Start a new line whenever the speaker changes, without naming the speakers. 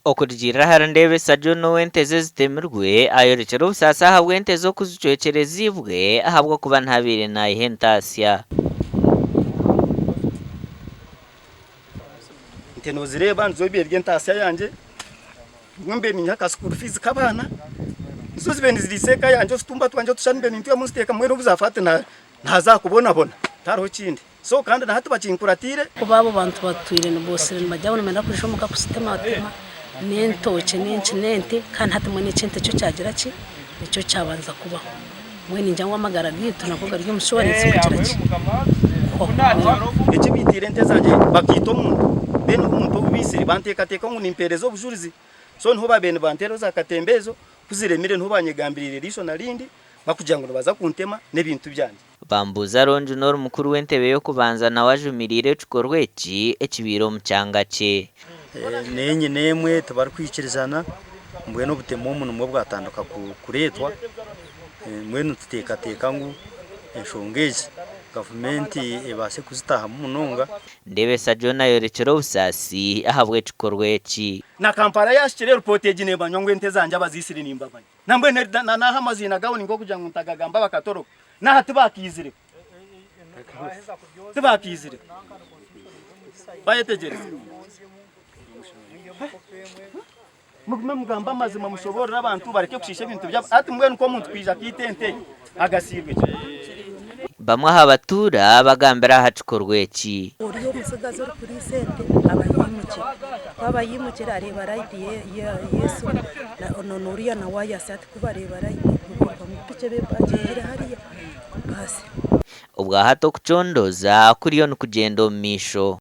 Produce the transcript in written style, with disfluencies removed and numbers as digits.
Okurugiirira ahari Ndebesa John ow'ente ze zitemirwe, ayorekire obusaasi ahabw'ente ze oku zicwekyereziibwe ahabw'okuba niho abaire naiha entaasya.
Ente nozireeba nizo zibaire ziri entaasya yangye, nyowe mbaire ninyiha ka school fees k'abaana, nizo zibaire niziriisa eka yangye otutumba twangye otushani mbaire nintwihamu nziteekamu mbwenu obu zaafa hati naaza kubonabona tihariho kindi. So kandi na hati bakinkuratiire.
Kuba abo bantu batwire niboosire nibagya ngu nibenda kwija omuka kuzitematema n'entookye n'enki n'ente kandi hati mbwenu eki ente kyo kyagira ki? Nikyo kyabanza kubaho. Mbwenu ningira ngu amagara gaitu nago gari omu shuwarensi kugira ki? Kuhwaho.
Eki baitiire ente zangye bakaita omuntu then omuntu ou baitsire banteekateeka ngu nimpeereza obujurizi so niho baabaire nibanteeraho za katemba ezo ku ziremire niho banyegambiriire eriisho na rindi bakugira ngu nibaza kuntema n'ebintu byangye.
Bambuuza Rongi n'ori mukuru w'entebe y'okubanza nawe ajumiriire ekikorwa eki ekibaire omu kyanga kye.
N'enyina emwe tibarikwikirizana mbwenu obutemu omu nimwo bwatandika kureetwa mbwenu nituteekateeka ngu enshonga ezi gavumenti ebaase kuzitaahamu munonga.
Ndebesa John ayorekire obusaasi ahabw'ekikorwa eki.
Na Kampala yaahikire ripooti egi neemanywa ngu ente zangye abaziitsire nimbamanya. Nambwenu na n'aha amaziina gaabo ni nk'okugira ngu ntagagamba bakatoroka. N'aha tibaakaizire. Tibaakaizire. Bayetegyereza. Mugume mugambe amazima mushoboorore abantu bareke kushiisha ebintu byabo. Hati mbwenu nk'omuntu kwija akaita ente agasiirwe ki?
Bamwe aha batuura bagambire aha kikorwa eki.
Ori omutsigazi orikuriisa ente aba aimukire, ku aba aimukire areeba rayiti y'esimu n'oriya nawe ayasa ati ku bareeba rayiti bairuka ngu piki eba epakingire hariya baasi.
Obwahati okucondooza kuriyo nikugyenda omu maisho.